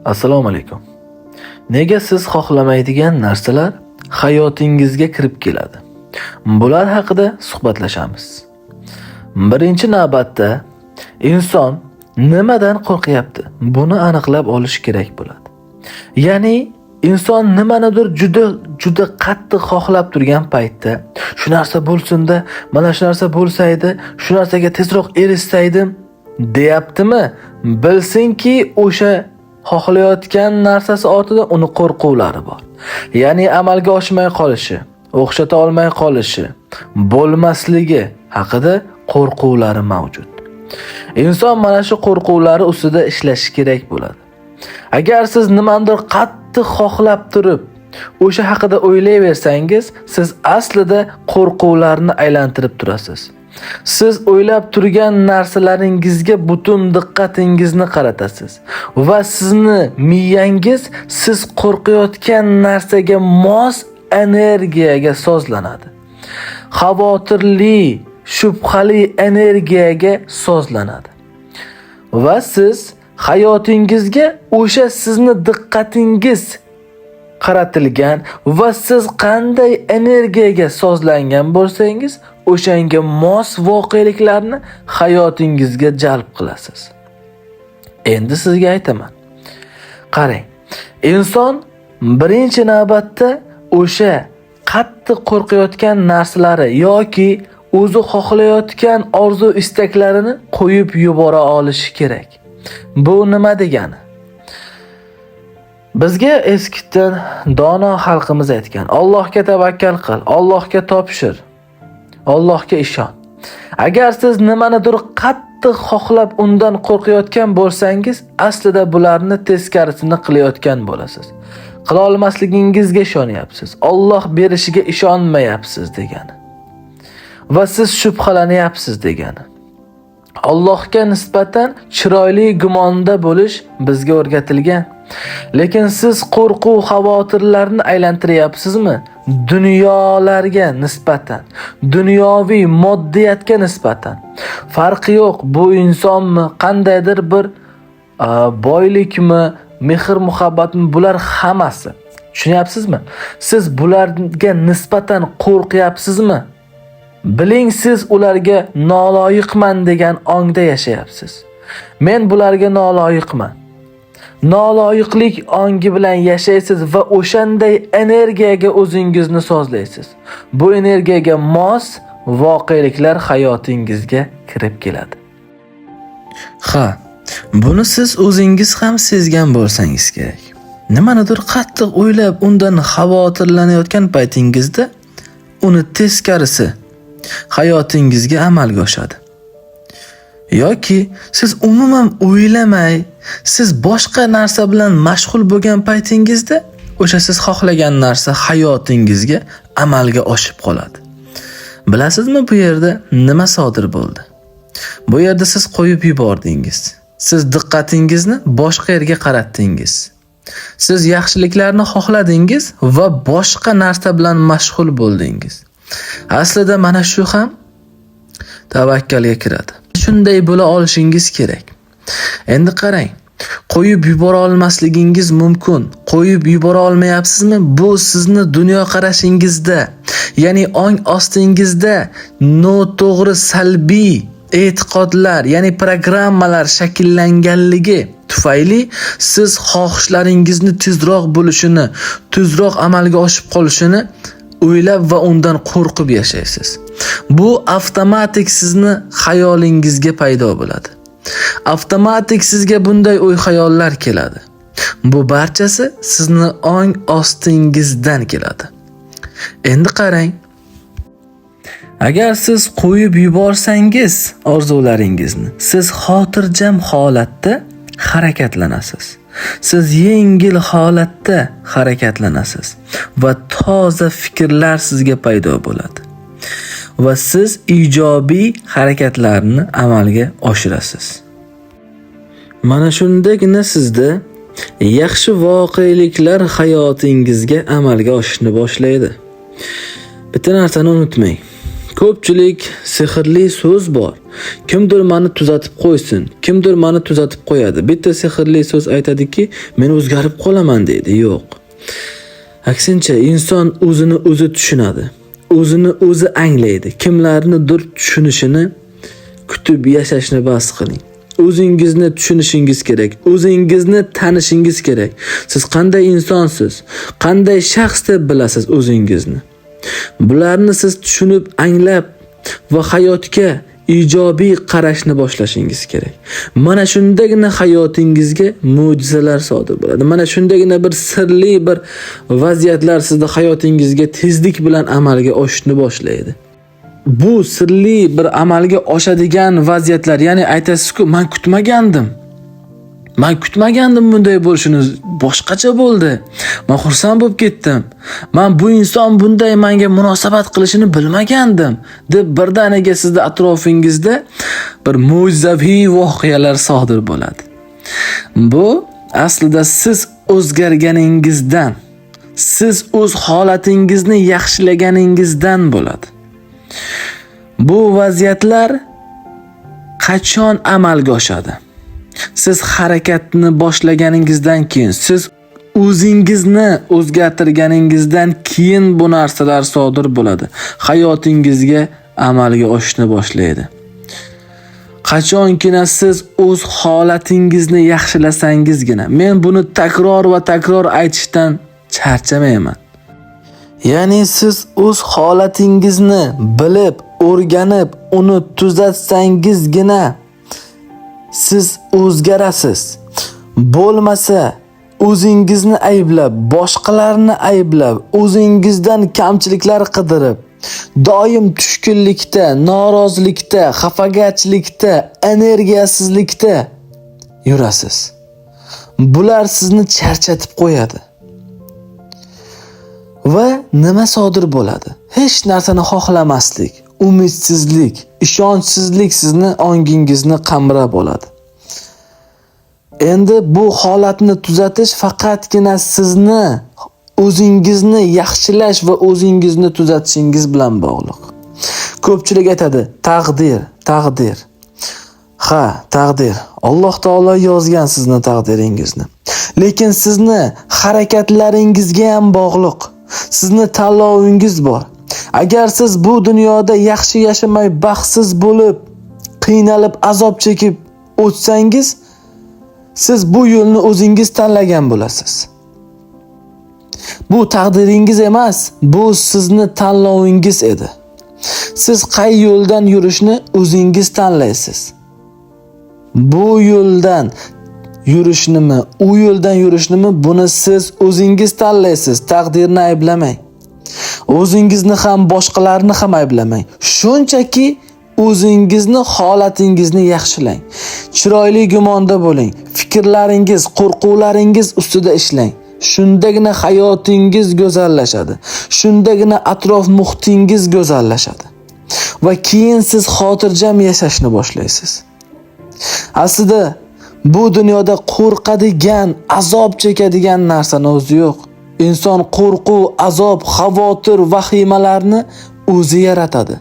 Assalomu alaykum. Nega siz xohlamaydigan narsalar hayotingizga kirib keladi? Bular haqida suhbatlashamiz. Birinchi navbatda inson nimadan qo'rqyapti? Buni aniqlab olish kerak bo'ladi. Ya'ni inson nimanidir juda juda qattiq xohlab turgan paytda, shu narsa bo'lsin-da, mana shu narsa bo'lsa edi, shu narsaga tezroq erishsaydim deyaptimi? Bilsinki, o'sha xohlayotgan narsasi ortida uni qo'rquvlari bor. Ya'ni amalga oshmay qolishi, o'xshata olmay qolishi, bo'lmasligi haqida qo'rquvlari mavjud. Inson mana shu qo'rquvlari ustida ishlashi kerak bo'ladi. Agar siz nimanidir qattiq xohlab turib, o'sha haqida o'ylayversangiz, siz aslida qo'rquvlarni aylantirib turasiz. Siz o'ylab turgan narsalaringizga butun diqqatingizni qaratasiz va sizni miyangiz siz qo'rqayotgan narsaga mos energiyaga sozlanadi. Xavotirli, shubhali energiyaga sozlanadi. Va siz hayotingizga o'sha sizni diqqatingiz qaratilgan va siz qanday energiyaga sozlangan bo'lsangiz, o'shanga mos voqeliklarni hayotingizga jalb qilasiz. Endi sizga aytaman. Qarang, inson birinchi navbatda o'sha qattiq qo'rqayotgan narsalari yoki o'zi xohlayotgan orzu istaklarini qo'yib yubora olishi kerak. Bu nima degani? Bizga eskidan dono xalqimiz aytgan: Allohga tavakkal qil, Allohga topshir, Allohga ishon. Agar siz nimanidir qattiq xohlab undan qo'rqayotgan bo'lsangiz, aslida bularni teskarisini qilayotgan bo'lasiz. Qila olmasligingizga ishonyapsiz. Alloh berishiga ishonmayapsiz degani. Va siz shubhalanyapsiz degani. Allohga nisbatan chiroyli gumonda bo'lish bizga o'rgatilgan. Lekin siz qo'rquv, xavotirlarni aylantiryapsizmi? Dunyolarga nisbatan, dunyoviy moddiyatga nisbatan. Farqi yo'q, bu insonmi, qandaydir bir boylikmi, mehr-muhabbatmi, bular hammasi. Tushunyapsizmi? Siz bularga nisbatan qo'rqyapsizmi? Biling, siz ularga noloyiqman degan ongda yashayapsiz. Men bularga noloyiqman. Noloyiqlik ongi bilan yashaysiz va o'shanday energiyaga o'zingizni sozlaysiz. Bu energiyaga mos voqeliklar hayotingizga kirib keladi. Ha, buni siz o'zingiz ham sezgan bo'lsangiz kerak. Nimanidir qattiq o'ylab undan xavotirlanayotgan paytingizda uni teskarisi hayotingizga amalga oshadi. Yoki siz umuman o'ylamay, siz boshqa narsa bilan mashg'ul bo'lgan paytingizda o'sha siz xohlagan narsa hayotingizga amalga oshib qoladi. Bilasizmi, bu yerda nima sodir bo'ldi? Bu yerda siz qo'yib yubordingiz. Siz diqqatingizni boshqa yerga qaratdingiz. Siz yaxshiliklarni xohladingiz va boshqa narsa bilan mashg'ul bo'ldingiz. Aslida mana shu ham tavakkalga kiradi. Shunday bo'la olishingiz kerak. Endi qarang, qo'yib yubora olmasligingiz mumkin. Qo'yib yubora olmayapsizmi? Bu sizni dunyoqarashingizda, ya'ni ong ostingizda noto'g'ri salbiy e'tiqodlar, ya'ni programmalar shakllanganligi tufayli siz xohishlaringizni tezroq bo'lishini, tezroq amalga oshib qolishini o'ylab va undan qo'rqib yashaysiz. Bu avtomatik sizni xayolingizga paydo bo'ladi. Avtomatik sizga bunday o'y-xayollar keladi. Bu barchasi sizni ong ostingizdan keladi. Endi qarang. Agar siz qo'yib yuborsangiz orzularingizni, siz xotirjam holatda harakatlanasiz. Siz yengil holatda harakatlanasiz va toza fikrlar sizga paydo bo'ladi. Va siz ijobiy harakatlarni amalga oshirasiz. Mana shundagina sizda yaxshi voqeliklar hayotingizga amalga oshishni boshlaydi. Bitta narsani unutmang. Ko'pchilik sehrli so'z bor. Kimdir meni tuzatib qo'ysin, kimdir meni tuzatib qo'yadi. Bitta sehrli so'z aytadiki, men o'zgarib qolaman deydi. Yo'q. Aksincha, inson o'zini o'zi tushunadi. O'zini o'zi anglaydi. Kimlarnidir tushunishini kutib yashashni bas qiling. O'zingizni tushunishingiz kerak, o'zingizni tanishingiz kerak. Siz qanday insonsiz, qanday shaxs deb bilasiz o'zingizni. Bularni siz tushunib, anglab va hayotga ijobiy qarashni boshlashingiz kerak. Mana shundagina hayotingizga mo'jizalar sodir bo'ladi. Mana shundagina bir sirli bir vaziyatlar sizni hayotingizga tezlik bilan amalga oshishni boshlaydi. Bu sirli bir amalga oshadigan vaziyatlar, ya'ni aytasiz-ku, men kutmagandim. Men kutmagandim bunday bo'lishini, boshqacha bo'ldi. Men xursand bo'lib ketdim. Men bu inson bunday menga munosabat qilishini bilmagandim deb birdaniga sizni atrofingizda bir mo'jizaviy voqealar sodir bo'ladi. Bu aslida siz o'zgarganingizdan, siz o'z holatingizni yaxshilaganingizdan bo'ladi. Bu vaziyatlar qachon amalga oshadi? Siz harakatni boshlaganingizdan keyin, siz o'zingizni o'zgartirganingizdan keyin bu narsalar sodir bo'ladi. Hayotingizga amalga oshishni boshlaydi. Qachonkina siz o'z holatingizni yaxshilasangizgina, men buni takror va takror aytishdan charchamayman. Ya'ni siz o'z holatingizni bilib, o'rganib, uni tuzatsangizgina siz o'zgarasiz. Bo'lmasa o'zingizni ayblab, boshqalarni ayblab, o'zingizdan kamchiliklar qidirib, doim tushkunlikda, norozilikda, xafagarchilikda, energiyasizlikda yurasiz. Bular sizni charchatib qo'yadi. Va nima sodir bo'ladi? Hech narsani xohlamaslik, umidsizlik, ishonchsizlik sizni ongingizni qamrab oladi. Endi bu holatni tuzatish faqatgina sizni o'zingizni yaxshilash va o'zingizni tuzatishingiz bilan bog'liq. Ko'pchilik aytadi, taqdir, taqdir. Ha, taqdir. Alloh taolo yozgan sizni taqdiringizni. Lekin sizni harakatlaringizga ham bog'liq. Sizni tanlovingiz bor. Agar siz bu dunyoda yaxshi yashamay, baxtsiz bo'lib, qiynalib, azob chekib o'tsangiz, siz bu yo'lni o'zingiz tanlagan bo'lasiz. Bu taqdiringiz emas, bu sizni tanlovingiz edi. Siz qay yo'ldan yurishni o'zingiz tanlaysiz. Bu yo'ldan yurishnimi, u yo'ldan yurishnimi, buni siz o'zingiz tanlaysiz. Taqdirni ayblamang. O'zingizni ham, boshqalarni ham ayblamang. Shunchaki o'zingizni holatingizni yaxshilang. Chiroyli gumonda bo'ling. Fikrlaringiz, qo'rquvlaringiz ustida ishlang. Shundagina hayotingiz go'zallashadi. Shundagina atrof muhitingiz go'zallashadi. Va keyin siz xotirjam yashashni boshlaysiz. Aslida bu dunyoda qo'rqadigan, azob chekadigan narsani o'zi yo'q. Inson qo'rquv, azob, xavotir, vahimalarni o'zi yaratadi.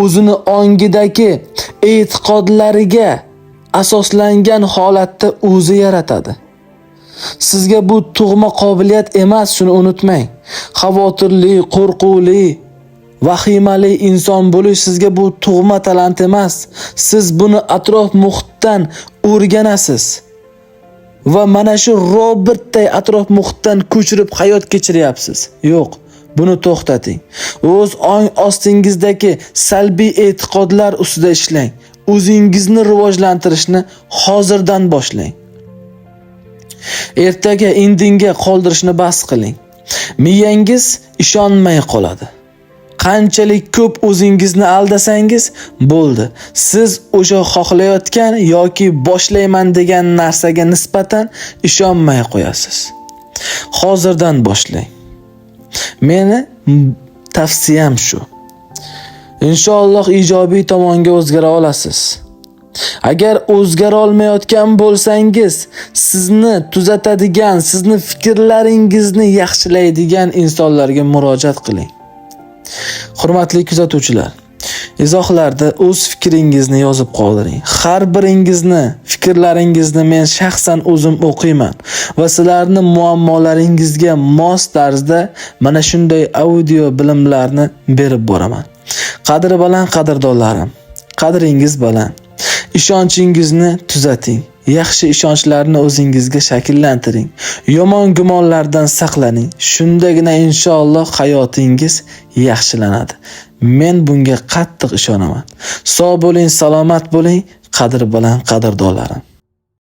O'zini ongidagi e'tiqodlariga asoslangan holatda o'zi yaratadi. Sizga bu tug'ma qobiliyat emas, shuni unutmang. Xavotirli, qo'rquvli, vahimali inson bo'lish sizga bu tug'ma talant emas. Siz buni atrof muhitdan o'rganasiz. Va mana shu robotday atrof muhitdan ko'chirib hayot kechiryapsiz. Yo'q, buni to'xtating. O'z ong ostingizdagi salbiy e'tiqodlar ustida ishlang. O'zingizni rivojlantirishni hozirdan boshlang. Ertaga, indinga qoldirishni bas qiling. Miyangiz ishonmay qoladi. Qanchalik ko'p o'zingizni aldasangiz bo'ldi. Siz o'sha xohlayotgan yoki boshlayman degan narsaga nisbatan ishonmay qo'yasiz. Hozirdan boshlang. Meni tavsiyam shu. Inshaalloh ijobiy tomonga o'zgara olasiz. Agar o'zgara olmayotgan bo'lsangiz, sizni tuzatadigan, sizni fikrlaringizni yaxshilaydigan insonlarga murojaat qiling. Hurmatli kuzatuvchilar, Izohlarda o'z fikringizni yozib qoldiring. Har biringizni fikrlaringizni men shaxsan o'zim o'qiyman va sizlarni muammolaringizga mos tarzda mana shunday audio bilimlarni berib boraman. Qadri baland qadrdonlarim, qadringiz baland. Ishonchingizni tuzating. Yaxshi ishonchlarni o'zingizga shakllantiring. Yomon gumonlardan saqlaning. Shundagina inshaalloh hayotingiz yaxshilanadi. Men bunga qattiq ishonaman. Sog' bo'ling, salomat bo'ling, qadri baland qadrdonlarim.